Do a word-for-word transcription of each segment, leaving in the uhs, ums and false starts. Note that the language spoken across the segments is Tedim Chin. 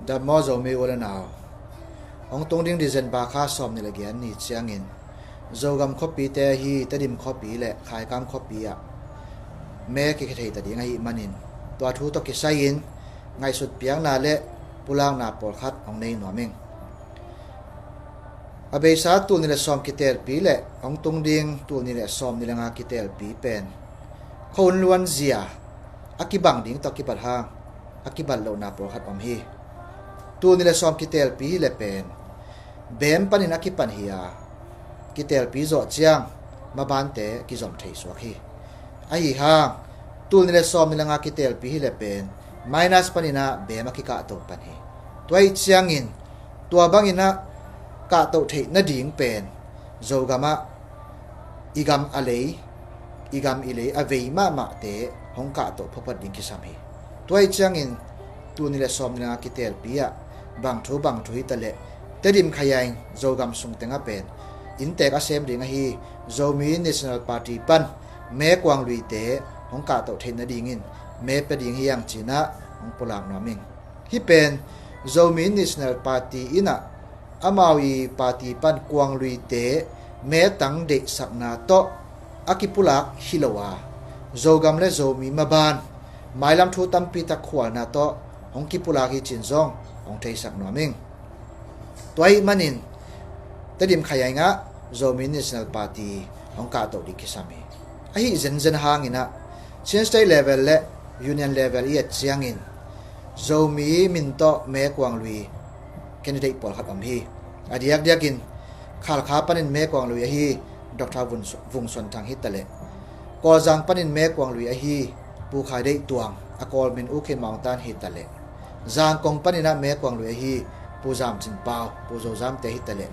Dam maw Zomi u le nau. Hong tung ding December kha sawm nih le giat ni ciangin Zogam khuapite ahi Tedim khuapi le Khaikam khuapi ah me kikhe thei ta ding ahih manin tua thu tawh kisai-in ngaihsut piakna le pulakna pawlkhat hong nei nuam ing. A beisa tul nih le sawm kitelpi le hong tung ding tul nih le sawm nih le nga kitelpi pen khuahun luanzia a kibang ding tawh kibat hang a kibat lohna pawlkhat om hi. Tul nih le sawm kitelpi hi le pen beem panin a kipan hi a, kitelpi zawh ciang mabante kizom thei suak hi. Ahi hang tul nih le sawm nih le nga kitelpi hi le pen minus panin ah beem a kikahto pan hi. Tua ahih ciangin tua bangin ah kahtoh theih nading pen Zogam ah i gam a lei, i gam i lei a vei mahmahte hong kahtoh phawphat ding kisam hi. Tua ahih ciangin tul nih le sawm nih le nga kitelpi ah bang thu bang thu hi ta leh Tedim Khayaing Zogam sung teng ah pen inntek a sem ding ahi Zomi National Party pan me kuang luite hong kahtoh theih nadingin me pia ding hi hang ci-in ah hong pulak nuam ing. Hih pen Zomi National Party in ah amau i party pan kuang luite me tang deihsakna tawh a kipulak hi lo a, Zogam le Zomi maban mailam thu tampi tak khualna tawh hong kipulak hi ci-in zong hong theisak nuam ing. Tua ahih manin Tedim Khayaing ah Zomi National Party hong kahtoh ding kisam hi. Ahi zenzen hangin ah Chin State level le Union level i et ciangin Zomi min tawh me kuang lui candidate pawlkhat om hi. A diakdiakin Khalkha panin me kuang lui ahi Doctor Vung Suan Thang hi ta leh, Kawlzang panin me kuang lui ahi Pu Khai Deih Tuang, a Kawl min U Khin Maung Tan hi ta leh, Zangkong panin ah me kuang lui ahi Pu Zam Cin Pau, Pu Zo Zam te hi ta leh,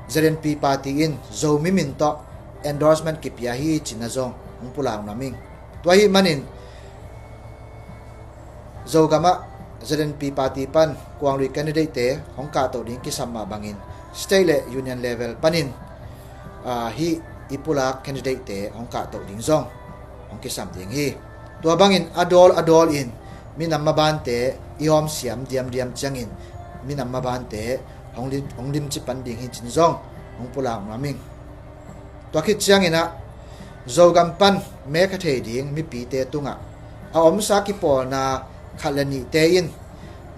Z N P party in Zomi min tawh endorsement kipia hi ci-in ah zong hong pulak nuam ing. Tua ahih manin Zogam ah Z N P party pan kuang lui candidate te hong kahtoh ding kisam mah bangin state le union level panin ah hih i pulak candidate te hong kahtoh ding zong hong kisam ding hi. Tua bangin a dawl a dawl in minam mabante i hawmsiam diamdiam ciangin minam mabante hong lim, hong limci pan ding hi ci-in zong hong pulak nuam ing. Tua khit ciangin ah Zogam pan me kha thei ding mipite tungah a omsa kipawlna khat le nihte in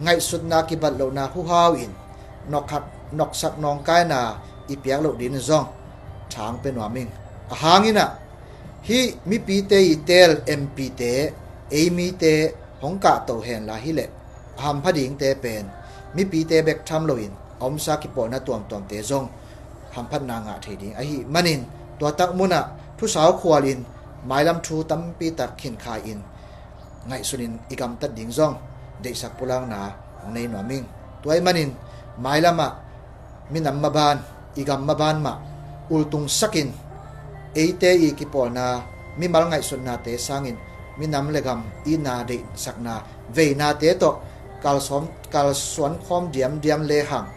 ngaihsutna kibat lohna huhau in nokhat, noksak nawngkaina i piak loh dingin zong thang pia nuam ing. A hangin ah hih mipite i teel M P te ei mite hong kahto hen la hi leh a hampha dingte pen mipite bek tham loin a omsa kipawlna tuamtuamte zong hamphatna ngah thei ding ahih manin tua tak munah thusau khualin mailam thu tampi tak khinkha-in ngaihsunin i gamtat ding zong deihsak pulakna hong nei nuam ing. Tua ahih manin mailamah minam maban, i gam maban mah ultungsakin eite i kipawlna mimal ngaihsutnate sangin minam le gam itna deihsakna veinate tawh kalsawm, kalsuan khawm diamdiam lehang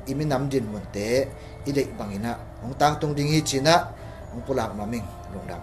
i minam dinmunte i deih bangin ah hong tangtung ding hi ci-in ah hong pulak nuam ing. Lungdam.